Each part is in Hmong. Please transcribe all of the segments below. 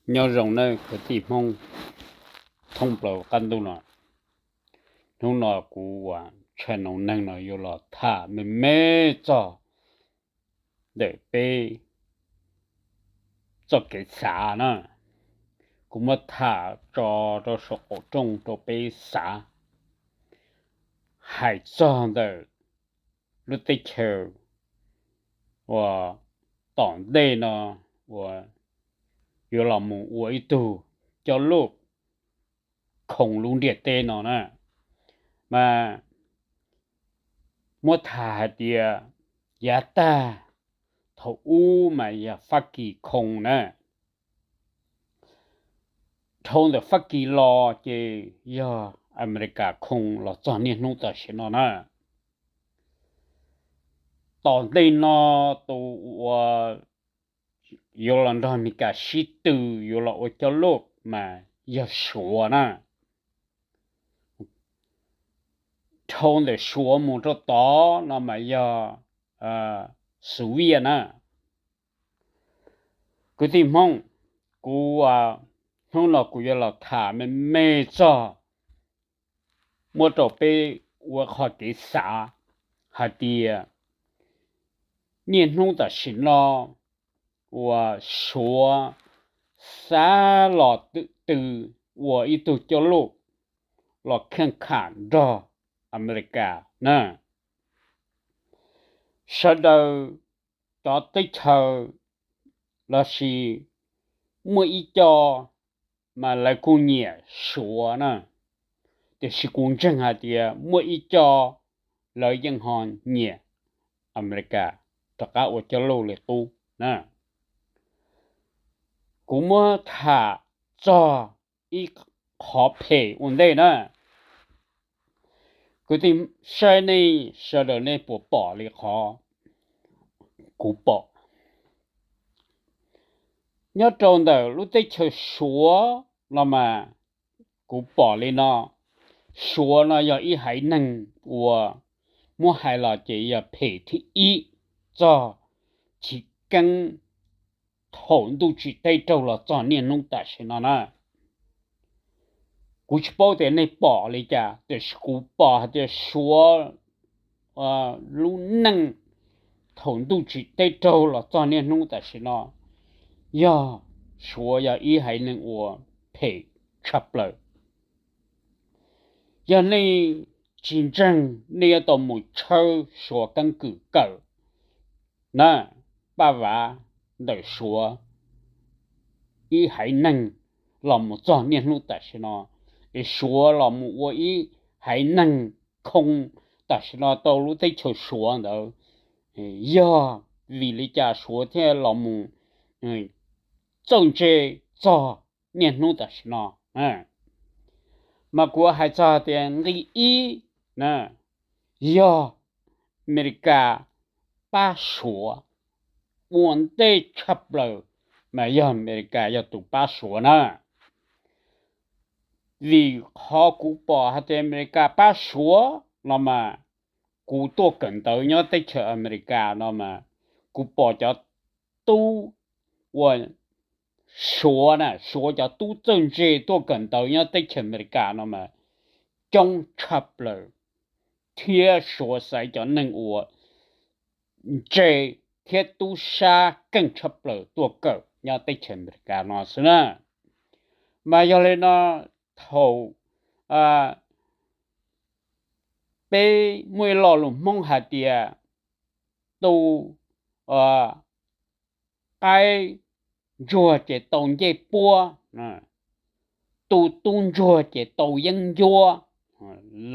Nyob zoo nawb kwv tij Hmoob thoob plaws qab ntuj no. Hnub no kuv uas channel neeg no yuav los tham me me txog ntawm peb txoj kev xav na. Kuv muab tham tso rau saum qaum rooj rau peb xav hais txog ntawm lub teb chaws uas tom ntej no uas yuav los mus ua ib tug coj luj khoo lub ntiaj teb no na. Mas muab tham hais tias yav tag thaum ub mas yog Fab Kis khoo na. Dhau ntawm Fab Kis los ces yog Amelikas khoo los txog niaj hnub tam sim no na. Tom ntej no tus uas yuav los nrog Amelikas sib tw yuav los ua coj luj mas yog Suav na. Dhau ntawm Suav mus rau tod no mas yog Xus Viaj na. Kwv tij Hmoob, kuv hnub no kuv yuav los tham me me txog, muab rau peb ua qhov kev xav hais tias niaj hnub tam sim no uas Suav xav los tw ua ib tug coj luj los kheej kham nrog Amelikas na. Sawv daws cov teb chaws lossis muaj ib co mas lawv kuj nyiam Suav na, tiam sis kuv ntseeg hais tias muaj ib co lawv yeej ho nyiam Amelikas rov qab ua coj luj li qub na. Kuv muab tham txog ib qhov phem ua ntej na. Kwv tij, saib nej sawv daws nej puas pom li qhov kuv pom? Nyob rau ntawm lub teb chaws Suav no mas kuv pom li no, Suav no yog ib haiv neeg uas muab hais los ces yog phem thib ib txog chiv keeb thaum ntuj tsim teb raug los txog niaj hnub tam sim no na. Kuv tsis paub tias nej pom li cas, tiam sis kuv pom hais tias Suav lub neej thaum ntuj tsim teb raug los txog niaj hnub tam sim no, yog Suav yog ib haiv neeg uas phem tshaj plaws. Yog nej tsis ntseeg, nej yuav tau mus tshawb Suav keeb kwm kawm na, paj vav ntawm Suav ib haiv neeg los mus txog niaj hnub tam sim no, es Suav los mus ua ib haiv neeg khoo tam sim no tau lub teb chaws Suav ntawd, yog vim li cas Suav thiaj los mus txawj ntse txog niaj hnub tam sim no? Mas kuv hais txog tias nqi ib, yog Amelikas pab Suav, ua ntej tshaj plaws mas yog Amelikas yog tus pab Suav na. Vim qhov kuv pom hais tias Amelikas pab Suav no mas, kuv tuaj kawm ntawv nyob teb chaws Amelikas no mas, kuv pom cov tub uas Suav na, Suav cov tub txawj ntse tuaj kawm ntawv nyob teb chaws Amelikas no mas coob tshaj plaws, thiab Suav xaiv cov neeg uas ntse thiab tub sab keej tshaj plaws tuaj kawm nyob teb chaws Amelikas no xwb na. Mas yog li no, thaum peb muaj ib lo lus Hmoob hais tias tu qaib ntsuag ces tau ncej puab, tu tub ntsuag ces tau yeeb ncuab.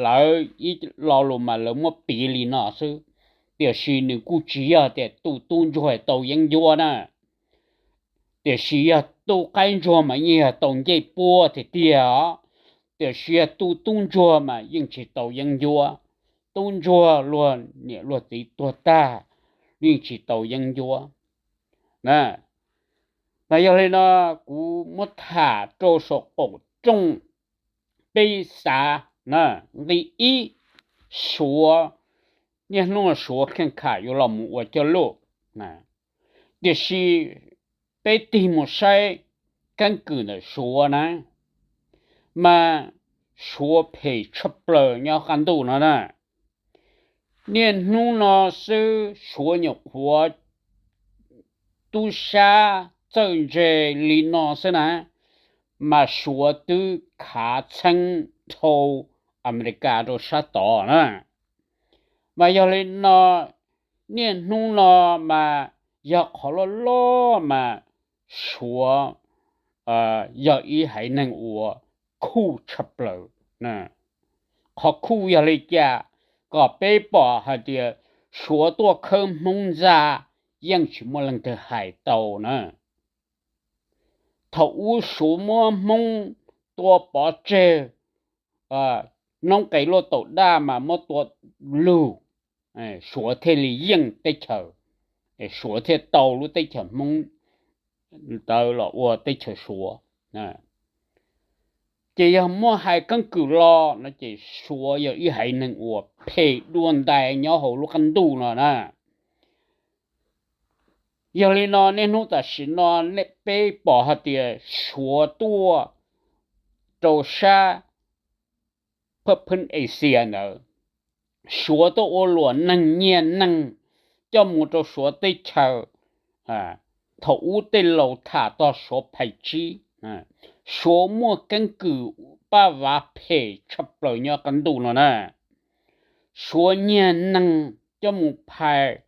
Lawv ib lo lus mas lawv muab piv li no xwb, tiam sis nws kuj tsis yog tias tu tub ntsuag tau yeeb ncuab na. Tiam sis yog tu qaib ntsuag mas yeej yog tau ncej puab tiag tiag os. Tiam sis yog tu tub ntsuag mas yeej tsis tau yeeb ncuab. Tub ntsuag luag niam luag txiv tuag tag, yeej tsis tau yeeb ncuab. Mas yog li no, kuv muab tham rau saum qaum rooj peb xav na. Nqi ib, Suav, niaj hnub no Suav kheej kham yuav los mus ua coj luj, tiam sis peb tig mus saib keeb kwm ntawm Suav na, mas Suav phem tshaj plaws nyob qab ntuj no na. Niaj hnub no xwb Suav nyuam qhuav tub sab txawj ntse li no xwb na, mas Suav twb khav txheeb dhau Amelikas rau sab tod na. Mas yog li no, niaj hnub no mas yog qhov loj loj mas Suav yog ib haiv neeg uas khuj tshaj plaws. Qhov khuj yog li cas? Kom peb pom hais tias Suav tuaj khawb Hmoob ntxa yeej tsis muaj leej twg hais tau na. Thaum ub Suav muab Hmoob tua pov tseg, noob qes luaj taum daj mas muab tua lug, Suav thiaj li yeej teb chaws, Suav thiaj tau lub teb chaws Hmoob ntawd los ua teb chaws Suav. Ces yog muab hais keeb kwm los no ces Suav yog ib haiv neeg uas phem dua ntais nyob hauv lub qab ntuj no na. Yog li no niaj hnub tam sim no peb pom hais tias Suav tuaj rau sab phaj phwb Asia ntawd, Suav tuaj ua luam neeg nyiag neeg coj mus rau Suav teb chaws. Thaum ub tej laus tham tog Suav phais tsib, Suav muaj keeb kwm pab vav phem tshaj plaws nyob qab ntuj no na. Suav nyiag neeg coj mus phais,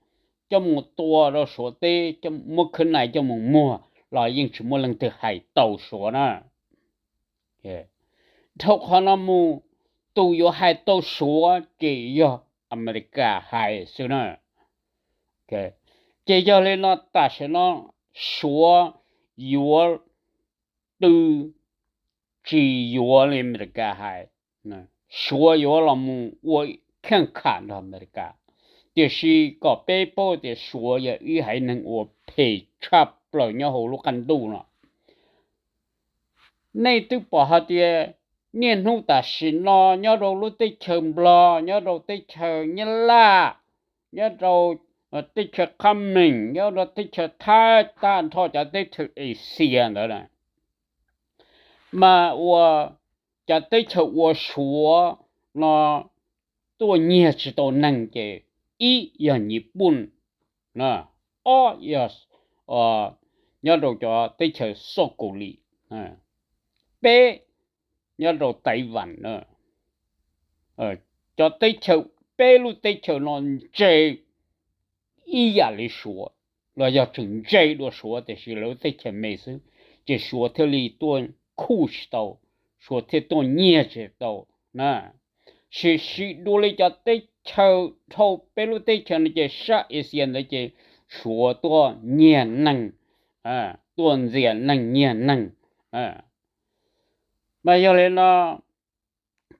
coj mus tua rau Suav teb, muab khwb nais coj mus muag los yeej tsis muaj leej twg hais tau Suav na. Dhau qhov no mus, tus yuav hais tau Suav ces yog Amelikas hais xwb na. Ces yog li no tam sim no Suav yuav tw tsis yuav li Amelikas hais, Suav yuav los mus ua kheej kham nrog Amelikas. Tiam sis kom peb paub tias Suav yog ib haiv neeg uas phem tshaj plaws nyob hauv lub qab ntuj no. Nej twb pom hais tias niaj hnub tam sim no nyob rau lub teb chaws Nplog, nyob rau teb chaws Nyab Laj, nyob rau teb chaws Qhab Meem, nyob rau teb chaws Thaib, tag nrho cov teb chaws Asia ntawd na, mas ua cov teb chaws ua Suav no tuaj nyiag tsis tau neeg ces ib yog Nyij Pooj, ob yog nyob rau cov teb chaws Xauj Kaus Lim, peb nyob rau Taiv Vam na. Cov teb chaws, peb lub teb chaws no ntse ib yam li Suav, los yog tseem ntse dua Suav tiam sis lawv lub teb chaws me xwb, ces Suav thiaj li tuaj khuj tsis tau, Suav thiaj tuaj nyiag tsis tau na. Sim sim dua li cov teb chaws dhau peb lub teb chaws no ces sab Asia ntawd ces Suav tuaj nyiag neeg, tuaj ntxias neeg nyiag neeg. Mas yog li no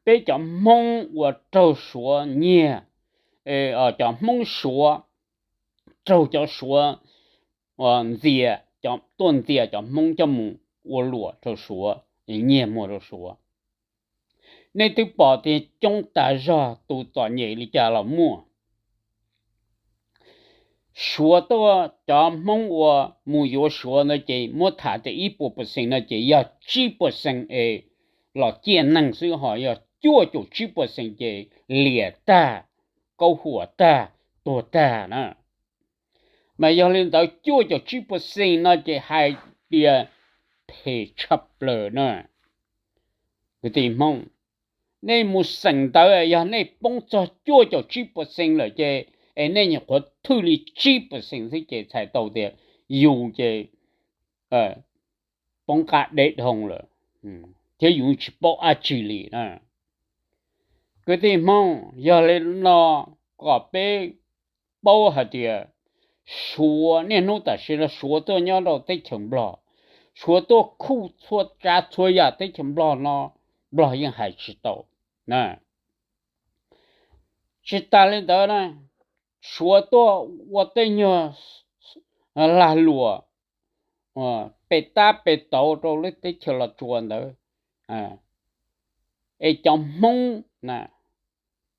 peb cov Hmoob uas raug Suav nyiag, cov Hmoob Suav raug cov Suav ntxias, tuaj ntxias cov Hmoob coj mus ua luam rau Suav, nyiag muag rau Suav. Nej twb pom tias coob tas zog, tus txom nyem li cas los muaj. Suav tuaj, cov Hmoob uas mus yuav Suav ntawd ces muab tham tias ib puas percent no ces yog tsib percent es los ciaj neeg xwb, ho yog cuaj caum tsib percent ces liam tag, kaub huam tag, tuag tag na. Mas yog li ntawd cuaj caum tsib percent no ces hais tias phem tshaj plaws na. Kwv tij Hmoob, nej mus xeem ntawv yog nej poob txog cuaj caum tsib percent lawm ces, es nej nyuam qhuav thwj li tsib percent xwb ces txhais tau tias yus ces poob qab deb dhau lawm, thiab yus tsis paub dab tsi li na. Kwv tij Hmoob, yog li no kom peb paub hais tias Suav niaj hnub tam sim no Suav tuaj nyob rau teb chaws Nplog, Suav tuaj khuj txhua tsav txhua yam teb chaws Nplog no, Nplog yeej hais tsis tau na. Tsis tas li ntawd na, Suav tuaj ua tej nyuag lag luam pem tab pem tauv rau lub teb chaws Los Tsuas ntawd, es cov Hmoob na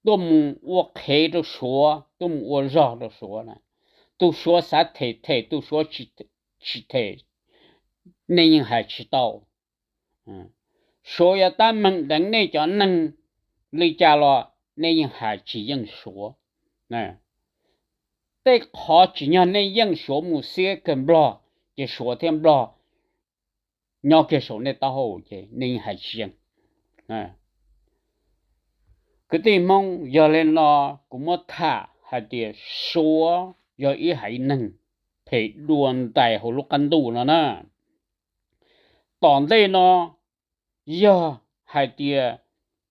tuaj mus ua qhev rau Suav, tuaj mus ua zog rau Suav na. Tus Suav xav them them, tus Suav tsis them, nej yeej hais tsis tau. Suav yuav tab meeg deev nej cov neeg li cas los nej yeej hais tsis yeej Suav. Tej qhov tsim nyog nej yeej Suav mus xiab kawg Nplog, ces Suav thiab Nplog nyob kiag saum nej taub hau ces nej yeej hais tsis yeej. Kwv tij Hmoob, yog li no kuv muab tham hais tias Suav yog ib haiv neeg phem dua ntais hauv lub qab ntuj no na. Tom ntej no yog hais tias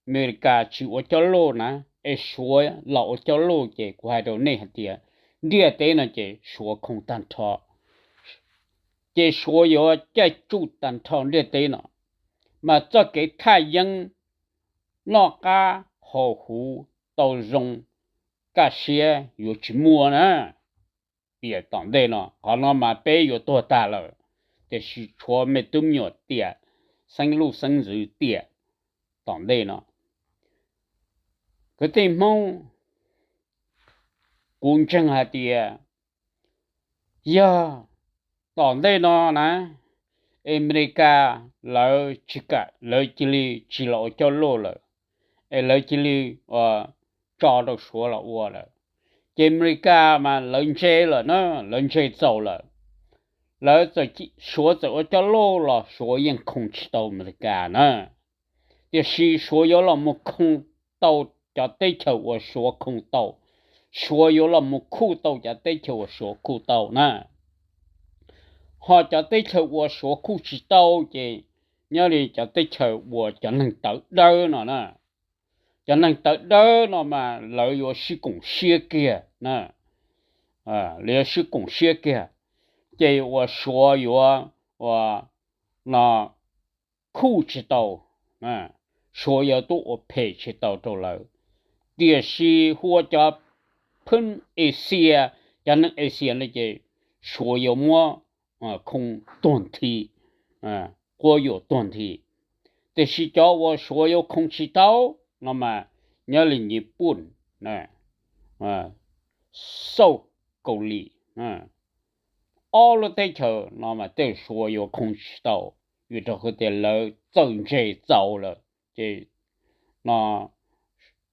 Amelikas tsis ua coj loj na, es Suav los ua coj loj ces kuv hais rau nej hais tias ntiaj teb no ces Suav khoom tag nrho, ces Suav yuav caij tsuj tag nrho ntiaj teb no, mas txoj kev thaj yeeb noj qab haus huv tau zoo kaj siab yuav tsis muaj na. Tiam tom ntej no qhov no mas peb yuav tuag tag lawm, tiam sis tshuav me tub me nyuam tiam, xeeb luj xeeb ntxwv tiam tom ntej no. Kwv tij Hmoob, kuv ntseeg hais tias yog tom ntej no na, Amelikas lawv tsis kam, lawv cia li tsis los ua coj loj lawm, es lawv cia li tso rau Suav los ua lawm, ces Amelikas mas lawv ntse lawm na, lawv ntse txaus lawm. Lawv, Suav txawm ua coj loj los Suav yeej khoom tsis tau Amelikas na. Tiam sis Suav yuav los mus khoom tau cov teb chaws uas Suav khoom tau, Suav yuav los mus khuj tau cov teb chaws uas Suav khuj tau na. Ho cov teb chaws uas Suav khuj tsis tau ces nyob li cov teb chaws uas cov neeg tawv dawb no na. Cov neeg tawv dawb no mas lawv yuav sib koom siab kiag na, lawv yuav sib koom siab kiag, ces uas Suav yuav ua no khuj tsis tau, Suav yuav tuaj ua phem tsis tau rau lawv. Tiam sis hu ua cov phwb Asia, cov neeg Asia no ces Suav yuav muab khoom tuag nthi, quab yuam tuag nthi. Tiam sis cov uas Suav yuav khoom tsis tau no mas nyob li Nyij Pooj, Xauj Kaus Lim, ob lub teb chaws no mas tej Suav yuav khoom tsis tau, vim rau qhov tias lawv txawj ntse txaus lawm, ces no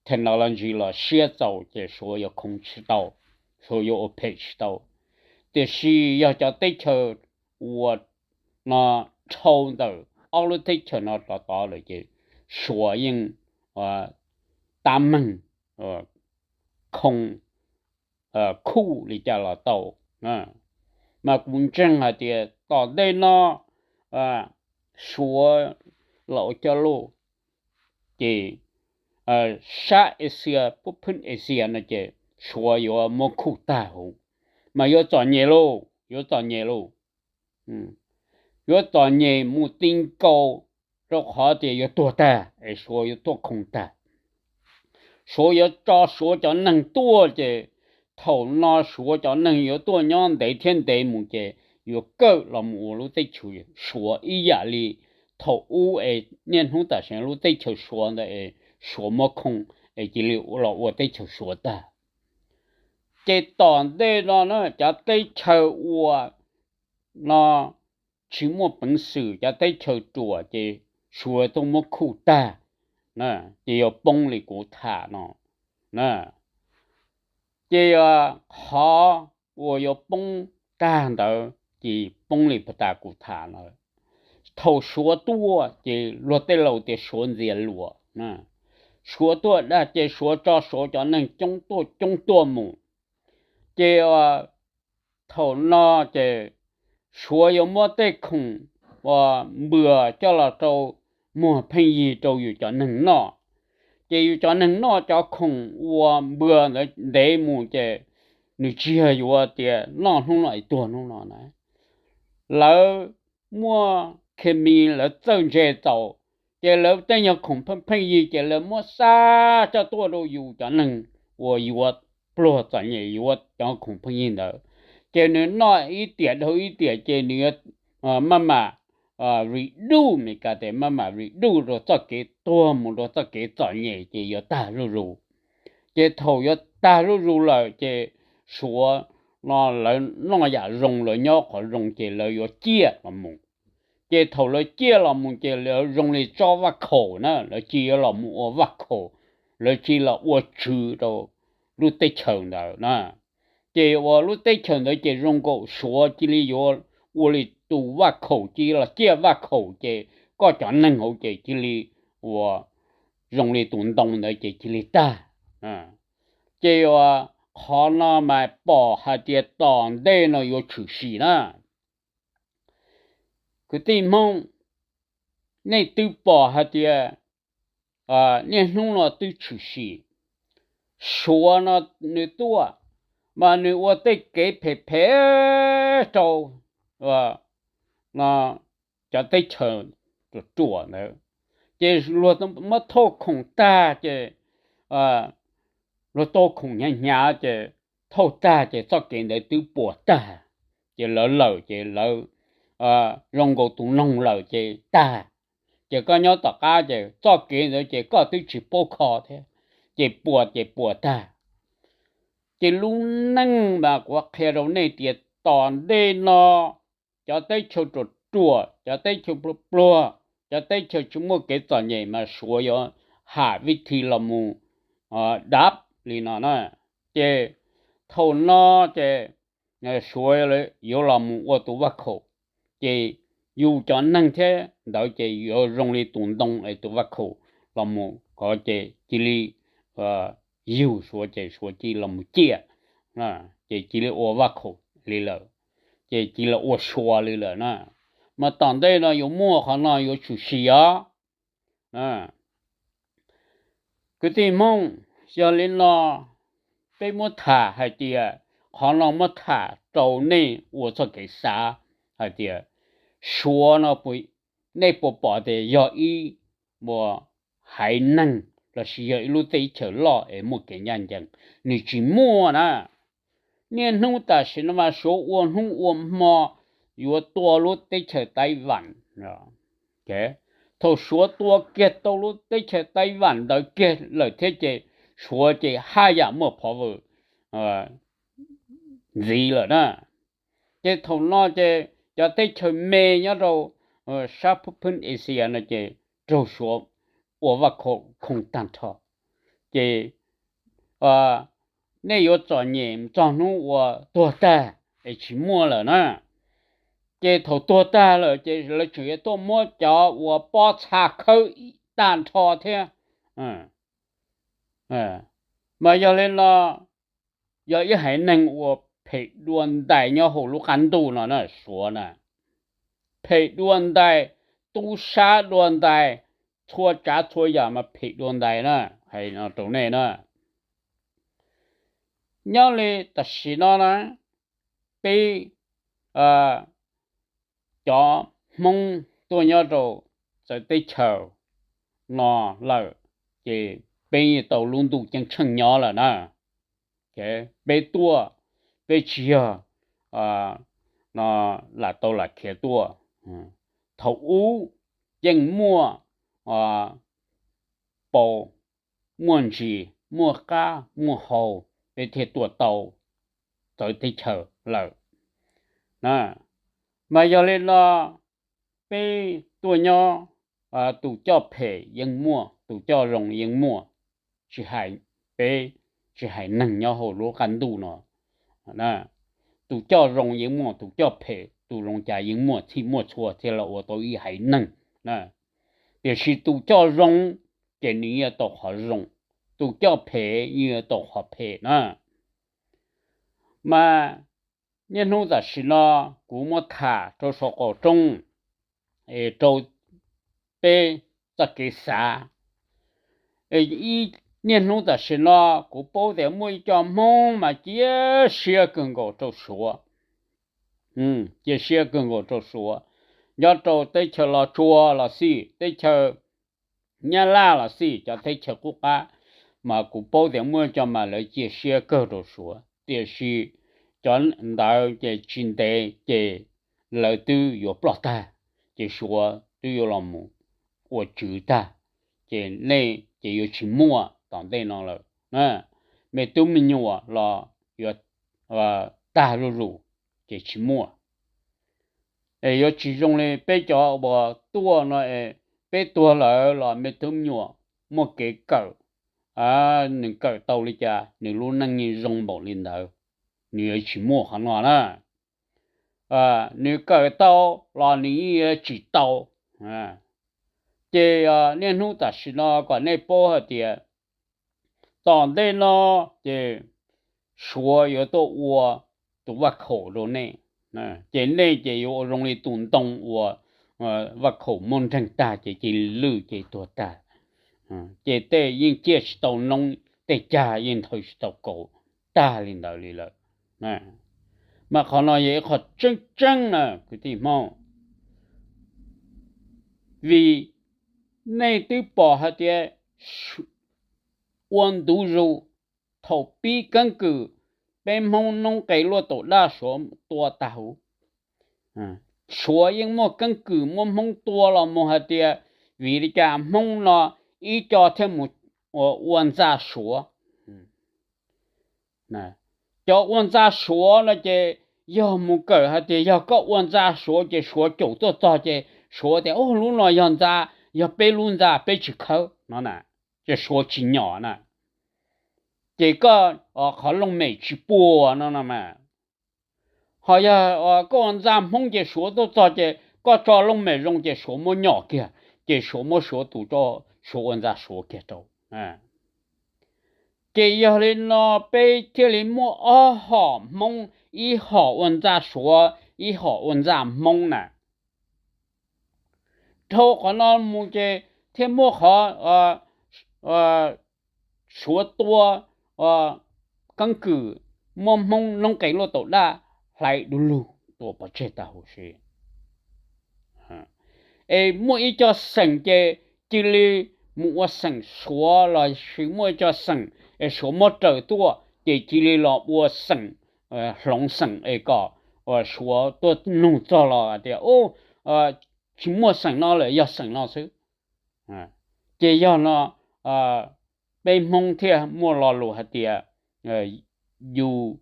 technology los siab txaus ces Suav yuav khoom tsis tau, Suav yuav ua phem tsis tau. Tiam sis yog cov teb chaws uas no dhau ntawm ob lub teb chaws no rov tod lawm ces Suav yeej tab meeg khoom khuj li cas los tau. Mas kuv ntseeg hais tias tom ntej no Suav los ua coj loj ces sab Asia, phwb Asia no ces Suav yuav muab khuj tag huv, mas yuav txom nyem lauj, yuav txom nyem lauj. Yuav txom nyem mus ti nkaus, rau qhov tias yuav tuag tag es Suav yuav tuaj khoom tag. Suav yuav tso Suav cov neeg tuaj ces thaum no Suav cov neeg yuav tuaj nyob ntev thiab ntev mus ces yuav kawm los mus ua lub teb chaws Suav ib yam li thaum ub es niaj hnub tam sim no lub teb chaws Suav ntawd es Suav muab khoom es cia li los ua teb chaws Suav tag. Ces tom ntej no na cov teb chaws uas no tsis muaj peev xwm, cov teb chaws ruam ces Suav tuaj muab khuj tag, ces yuav poob li kuv tham no. Ces qhov uas yuav poob tag ntawd ces poob li puag ta kuv tham no. Thaum Suav tuaj ces luag tej laus tias Suav ntxias luas, Suav tuaj dag ces Suav tso Suav cov neeg coob tuaj coob tuaj mus. Ces thaum no ces Suav yuav muab tej khoom uas npws coj los rau muag pheej yig rau yus cov neeg noj. Ces yus cov neeg noj cov khoom uas npws ntawd ntev mus ces nws tsis yog yuav tias noj hnub no es tuag hnub no na. Lawv muaj khes mis, lawv txawj ntse txaus, ces lawv tej nyuag khoom pheej yig ces lawv muab xa coj tuaj rau yus cov neeg uas yuav pluag txom nyem yuav cov khoom pheej yig ntawd. Ces nws noj ib tiam dhau ib tiam ces nws yuav maj mam reduce, Meskas tias maj mam reduce rau txoj kev tuag mus rau txoj kev txom nyem ces yuav tag zuj zus. Ces thaum yuav tag zuj zus lawm ces Suav no lawv noj yam zoo, lawv nyob qhov zoo ces lawv yuav ciaj los mus. Ces thaum lawv ciaj los mus ces lawv zoo li tsob vaj khaum na, lawv cia yuav los mus ua vaj khaum, lawv cia los ua tswv rau lub teb chaws ntawd na. Ces uas lub teb chaws ntawd ces zoo nkaus Suav cia li yuav ua li tus vaj khaum, cia los ciaj vaj khaum ces koj cov neeg hauv ces cia li uas zoo li tus ntoo ntawd ces cia li tag. Ces uas qhov no mas pom hais tias tom ntej no yuav tshwm sim na. Kwv tij Hmoob, nej twb pom hais tias niaj hnub no twb tshwm sim, Suav no nws tuaj mas nws ua tej kev phem phem rau cov teb chaws ruam ruam ntawd, ces luag muab thauj khoom tag ces luag thauj khoom hnyav hnyav ces thauj tag ces txoj kev ntawd twb puas tag, ces lawv lawm ces lawv zoo nkaus tus noog lawm ces tag. Ces koj nyob tom qab ces txoj kev ntawd ces koj twb tsis paub kho thiab, ces puas ces puas tag. Ces lub neej mas kuv qhia rau nej tias tom ntej no cov teb chaws ruam ruam, cov teb chaws pluag pluag, cov teb chaws tsis muaj kev txom nyem mas Suav yuav ham vib thi los mus dab li no na. Ces thaum no ces Suav yuav los mus ua tus vaj khaum, ces yus cov neeg thiab ntawd ces yuav zoo li tus ntoo es tus vaj khaum los mus kov ces cia li yug Suav ces Suav cia los mus ciaj, ces cia li ua vaj khaum li lawm, ces cia li ua Suav li lawm na. Mas tom ntej no yuav muaj qhov no yuav tshwm sim os. Kwv tij Hmoob, yog li no peb muab tham hais tias qhov no muab tham rau nej ua txoj kev xav hais tias Suav no nej puas pom tias yog ib haiv neeg lossis yog ib lub teb chaws loj es muaj kev ncaj ncees? Nws tsis muaj na. Niaj hnub tam sim no mas Suav ua hnub ua hmo yuav tua lub teb chaws Taiv Vam. Thaum Suav tua kiag tau lub teb chaws Taiv Vam ntawd kiag lawm thiab ces Suav ces haj yam muaj phov vwm ntxiv lawm na. Ces thaum no ces cov teb chaws me nyob rau sab phwb Asia no ces raug Suav ua vaj khaum khoom tag nrho. Ces nej yuav txom nyem txog hnub uas tuag tag es tsis muaj lawm na. Ces thaum tuag tag lawm ces lawv tseem yuav tuaj muab cov uas pob txha khawb tag nrho thiab. Mas yog li no, yog ib haiv neeg uas phem dua ntais nyob hauv lub qab ntuj no na, Suav na, phem dua ntais, tub sab dua ntais, txhua tsav txhua yam mas phem dua ntais na, hais no rau nej na. Nyob li tam sim no na, peb cov Hmoob tuaj nyob rau txawv teb chaws no lawm, ces peb yeej tau lub ntuj ceeb tsheej nyob lawm na. Peb tuaj, peb tsis yog lam tau lam khiav tuaj. Thaum ub yeej muaj paus, muaj ntsis, muaj qab muaj hau, peb thiaj tuaj tau txawv teb chaws lawm. Mas yog li no, peb tuaj nyob, tus coj phem yeej muaj, tus coj zoo yeej muaj, tsis hais peb, tsis hais neeg nyob hauv lub qab ntuj no. Tus coj zoo yeej muaj, tus coj phem, tus zoo cas yeej muaj, txhij muaj txhua thiaj los ua tau ib haiv neeg. Tiam sis tus coj zoo ces nws yuav tau qhov zoo, tus coj phem yuav tau qhov phem na. Mas niaj hnub tam sim no kuv muab tham rau saum qaum roob, rau peb txoj kev xav. Niaj hnub tam sim no kuv paub tias muaj ib co Hmoob mas cia siab kawg nkaus rau Suav, cia siab kawg nkaus rau Suav, nyob rau teb chaws Los Tsuas los xij, teb chaws Nyab Laj los xij, cov teb chaws qub qab, mas kuv paub tias muaj co mas lawv cia siab kawg rau Suav, tiam sis cov ntawd ces tsis ntev ces lawv twb yuav ploj tag, ces Suav twb yuav los mus ua tswv tag, ces nej ces yuav tsis muaj tom ntej no lawm. Me tub me nyuam los yuav tag zuj zus, ces tsis muaj. Es yuav tsis zoo li peb cov uas tuaj no es peb tuag lawm los me tub me nyuam muaj kev kawm, nws kawm tau li cas nws lub neej yeej zoo npaum li ntawd. Nws yuav tsis muaj qhov no na. Nws kawm tau los nws yeej yuav tsis tau. Ces niaj hnub tam sim no kom nej paub hais tias tom ntej no ces Suav yuav tuaj ua tus vaj khaum rau nej, ces nej ces yuav ua zoo li tus ntoo uas vaj khaum muab nreeg tag ces cia li lwj ces tuag tag. Ces tej yeej ciaj tsis tau noob, tej cag yeej nthawv tsis tau kaus, tag li ntawd li lawm. Mas qhov no yog ib qho tseeb tseeb na kwv tij Hmoob, vim nej twb pom hais tias ua ntu zus thaum pib keeb kwm peb Hmoob noob qes luaj taum daj Suav tua tag huv. Suav yeej muaj keeb kwm muab Hmoob tua los mus hais tias vim li cas Hmoob no ib co thiaj mus ua ntxa Suav. Cov ua ntxa Suav no ces yog mus kawm hais tias yog koj ua ntxa Suav ces Suav caum tuaj txog ces Suav tias, Ub, lub no yog ntxa, yog peb lub ntxa, peb tsis khawb no na, ces Suav tsis nyom na. Ces koj qhov looj mem tsis puas no no mas. Ho yog koj ua ntxa Hmoob ces Suav tuaj txog ces koj tso looj mem zoo ces Suav muab nyom kiag, ces Suav muab Suav tus, Suav ua ntxa Suav kiag rau. Ces yog li no peb thiaj li muaj ob hom Hmoob, ib hom ua ntxa Suav, ib hom ua ntxa Hmoob na. Dhau qhov no mus ces thiaj muaj qhov Suav tua keeb kwm, muab Hmoob noob qes luaj taum daj hlais du lug tua pov tseg tag huv si. Es muaj ib co xeem ces cia li mus ua xeem Suav los sis muaj ib co xeem es Suav muab raws tuaj ces cia li los ua xeem, hloov xeem es kom Suav tuaj nug txog los hais tias, Ub, tsis muaj xeem no lawm, yog xeem no xwb. Ces yog no peb Hmoob thiaj muaj lo lus hais tias yus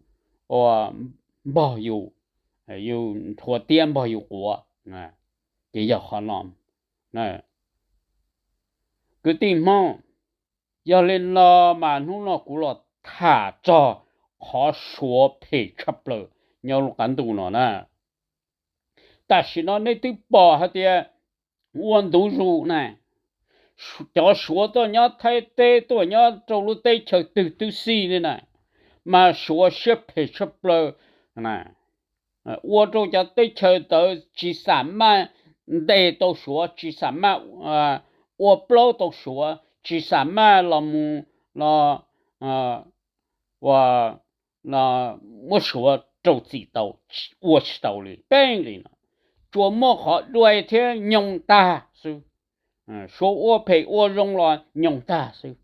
ua npog yus, yus nrhuav tiab npog yus quav. Ces yog qhov no, kwv tij Hmoob, yog li no mas hnub no kuv los tham txog qhov Suav phem tshaj plaws nyob lub qab ntuj no na. Tam sim no nej twb pom hais tias ua ntu zus na, cov Suav tuaj nyob Thaib teb tuaj nyob rau lub teb chaws twg twb xij li na, mas Suav siab phem tshaj plaws, ua rau cov teb chaws ntawd tsis xam maj ntes tau Suav, tsis xam maj ua plaub tau Suav, tsis xam maj los mus los muab Suav rau txim tau, ua tsis tau li peb li no. Tsuas muaj qhov dua thiab nyoog tag xwb. Suav ua phem ua zoo los nyoog tag xwb.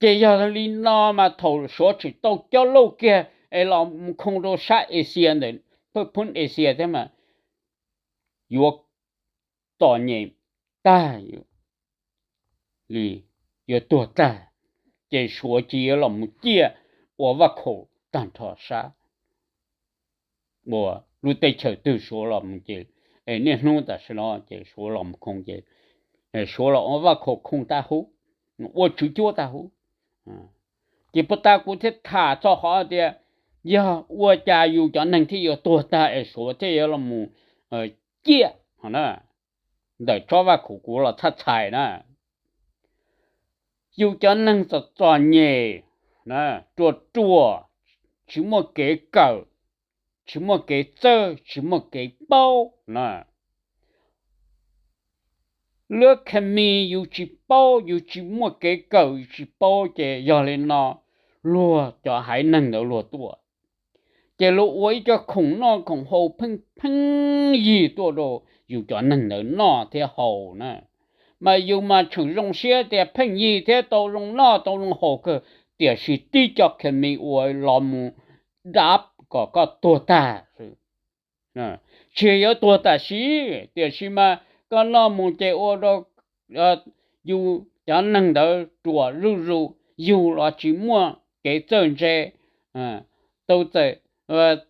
Ces yog li no mas thaum Suav tseem tau cob lauj kiag es los mus khoo rau sab Asia ntawm phwj phoob Asia thiab mas yuav txom nyem tag li, yuav tuag tag, ces Suav cia li yuav los mus ciaj ua vaj khaum tag nrho sab, ua lub teb chaws twg Suav los mus ces, niaj hnub tam sim no ces Suav los mus khoo ces Suav los ua vaj khaum khoo tag huv, ua tswv cuab tag huv. Ces puag ta kuv thiaj tham txog qhov tias yog ua cas yus cov neeg thiaj yuav tuag tag es Suav thiaj yuav los mus ciaj ntawm tsob vaj khaum kuv los txhaj txhais na. Yus cov neeg txom txom nyem, ruam ruam, tsis muaj kev kawm, tsis muaj kev txawj, tsis muaj kev paub na. Luab khe mis yus tsis paub, yus tsis muaj kev kawm, yus tsis paub, ces yog li no luag cov haiv neeg ntawd luag tuaj, ces luag ua ib co khoom noj khoom haus pheej pheej yig tuaj rau yus cov neeg ntawd noj thiab haus na. Mas yus mas tseem zoo siab tias pheej yig thiab tau zoo noj tau zoo haus kawg, tiam sis tib co khe mis ua los mus dab kom koj tuag tag xwb. Tsis yuav tuag tam sim, tiam sis mas koj noj mus ces ua rau yus cov neeg ntawd ruam zuj zus, yus los tsis muaj kev txawj ntse, tau txawm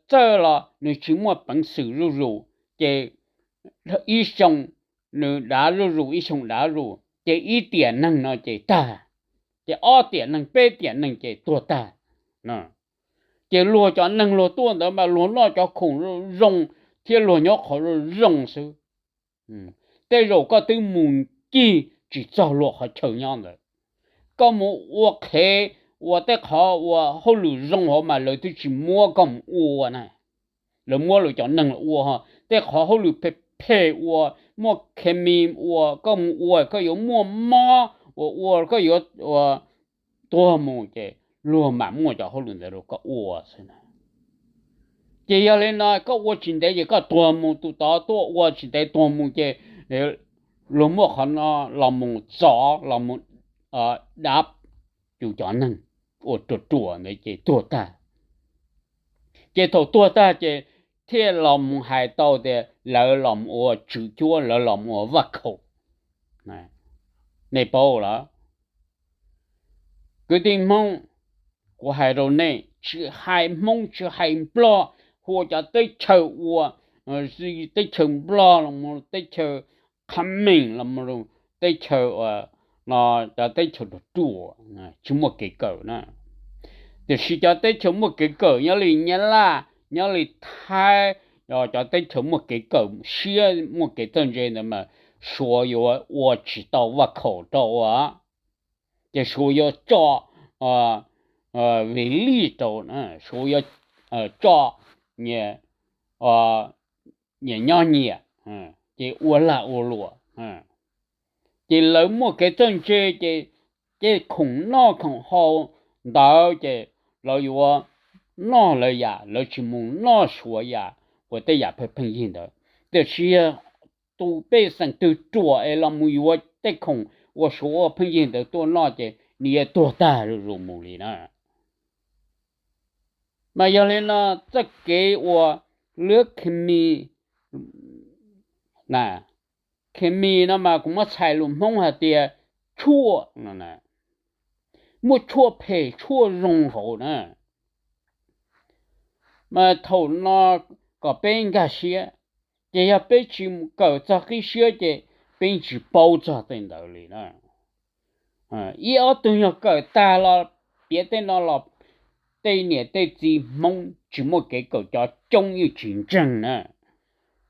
txawj los nws tsis muaj peev xwm zuj zus, ces ib xyoo nws dav zuj zus, ib xyoo dav zuj, ces ib tiam neeg no ces tag, ces ob tiam neeg, peb tiam neeg ces tuag tag. Ces luag cov neeg luag tuaj ntawd mas luag noj cov khoom zoo thiab luag nyob qhov zoo xwb. Tej zaum koj twb mus ncig tsis txog luag qhov chaw nyob ntawd. Koj mus ua qhev, ua tej qhov ua hauj lwm zoo hauv mas lawv twb tsis muab koj mus ua na. Lawv muab lawv cov neeg los ua, tej qhov hauj lwm phem phem ua, muaj khes mis ua, koj mus ua koj yuav muaj mob, ua ua koj yuav tuag mus ces luag mam muaj cov hauj lwm ntawd rau koj ua xwb na. Ces yog li no koj ua tsis ntev ces koj tuag mus, tus tod tuaj ua tsis ntev tuag mus ces luag muaj qhov no los mus txov, los mus dav tus cov neeg uas ruam ruam ntawd ces tuag tag. Ces thaum tuag tag ces thiaj los mus hais tau tias lawv los mus ua tswv cuab, lawv los mus ua vaj khaum. Nej paub lawm, kwv tij Hmoob, kuv hais rau nej, tsis hais Hmoob tsis hais Nplog, hu ua cov teb chaws ua, teb chaws Nplog los mus teb chaws Qhab Meem los mus teb chaws no, cov teb chaws ruam ruam tsis muaj kev kawm na. Tiam sis cov teb chaws muaj kev kawm nyob li Nyab Laj, nyob li Thaib, cov teb chaws muaj kev kawm siab muaj kev txawj ntse ntawd mas Suav yuav ua tsis tau vaj khaum rau ua, ces Suav yuav tso Vim Lij rau, Suav yuav tso nyias nyob nyias, ces ua lag ua luam. Ces lawv muaj kev txawj ntse ces tej khoom noj khoom haus ntawd ces lawv yuav noj lawv yam, lawv tsis mus noj Suav yam uas tej yam pheej pheej yig ntawd. Tiam sis yog tus pej xeem twg ruam es los mus yuav tej khoom uas Suav ua pheej yig ntawd tuaj noj ces nws yuav tuag tag zuj zus mus li na. Mas yog li no txoj kev ua lwb khes mis, khes mis no mas kuv muab txhais lus Hmoob hais tias tshuaj no, muaj tshuaj phem tshuaj zoo hauv na. Mas thaum no kom peb nkag siab, ces yog peb tsis mus kawm txog qib siab ces peb tsis paub txog tej ntawd li na. Ib ob tug nyuag kawm tag los piav tej no los, tej niam tej txiv Hmoob tsis muaj kev kawm, cov coob yeej tsis ntseeg na.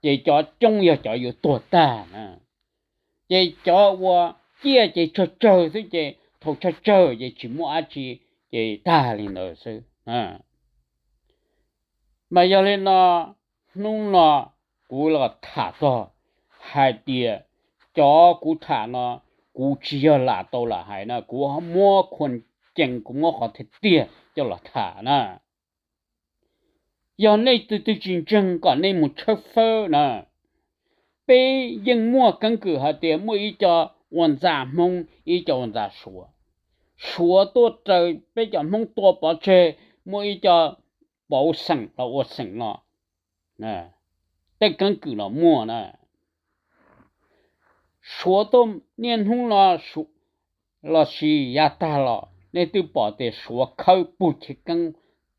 Ces cov coob yog cov yuav tuag tag na. Ces cov uas ciaj ces tsawg tsawg xwb, ces thaum tsawg tsawg ces tsis muaj dab tsi, ces tag li ntawd xwb. Mas yog li no, hnub no kuv los tham txog hais tias cov kuv tham no, kuv tsis yog lam tau lam hais na, kuv muab khuas cees, kuv muab qhov tiag tiag coj los tham na. Yog nej tus twg tsis ntseeg kom nej mus tshawb fawb na. Peb yeej muaj keeb kwm hais tias muaj ib co ua ntxa Hmoob, ib co ua ntxa Suav. Suav tuaj raws peb cov Hmoob tua pov tseg, muaj ib co pauv xeem los ua xeem no. Tej keeb kwm los muaj na. Suav tuaj niaj hnub no lossis yav tag los nej twb pom tias Suav khawb puag chiv keeb,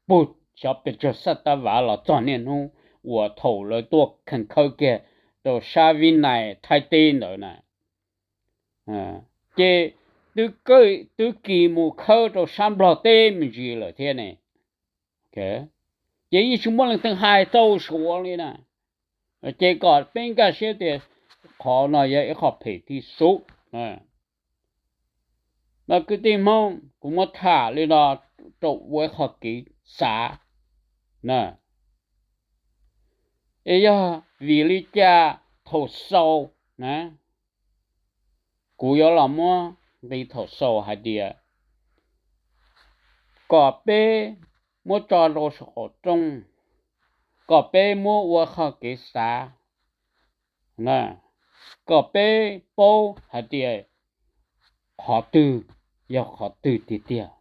puag xyov pes tsawg xaj tab vav los txog niaj hnub uas thaum lawv tuaj khees khawb kiag rau sab Vib Nais Thaib teb ntawd na. Ces twb kis mus khawb rau sab Nplog teb me ntsis lawm thiab ne. Ces yeej tsis muaj leej twg hais tau Suav li na. Ces kom peb nkag siab tias qhov no yog ib qho phem tib si. Mas kwv tij Hmoob, kuv muab tham li no rau ua ib qho kev xav na. Es yog vim li cas thaum xaus na, kuv yuav los muab nqi thaum xaus hais tias kom peb muab tso rau saum qaum rooj, kom peb muab ua qho kev xav, kom peb paub hais tias qhov twg yog qhov twg tiag tiag,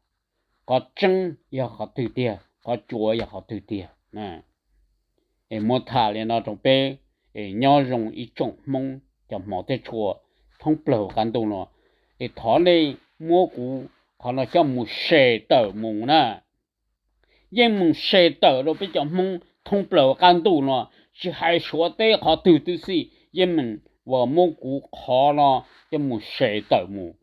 qhov tseeb yog qhov twg tiag, qhov cuav yog qhov twg tiag. Es muab tham li no rau peb, es nyob zoo ib tsoom Hmoob cov hmov thiab tshua thoob plaws qab ntuj no. Es thov nej muab kuv qhov no coj mus share tawm mus na. Yeej mus share tawm rau peb cov Hmoob thoob plaws qab ntuj no, tsis hais Suav teb qhov twg twb xij, yeej meem uas muab kuv qhov no coj mus share tawm mus.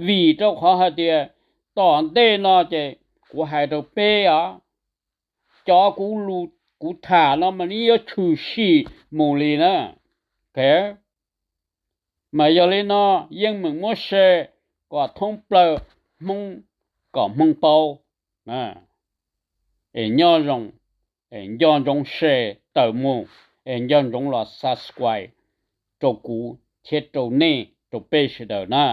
Vim rau qhov hais tias tom ntej no ces kuv hais rau peb os, cov kuv tham no mas nws yuav tshwm sim mus li na. Mas yog li no yeej meem muab share kom thoob plaws Hmoob, kom Hmoob paub. Es nyob zoo, es nco ntsoov share tawm mus, es nco ntsoov los subscribe rau kuv thiab rau nej, rau peb sawv daws na.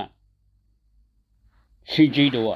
Sib ntsib dua.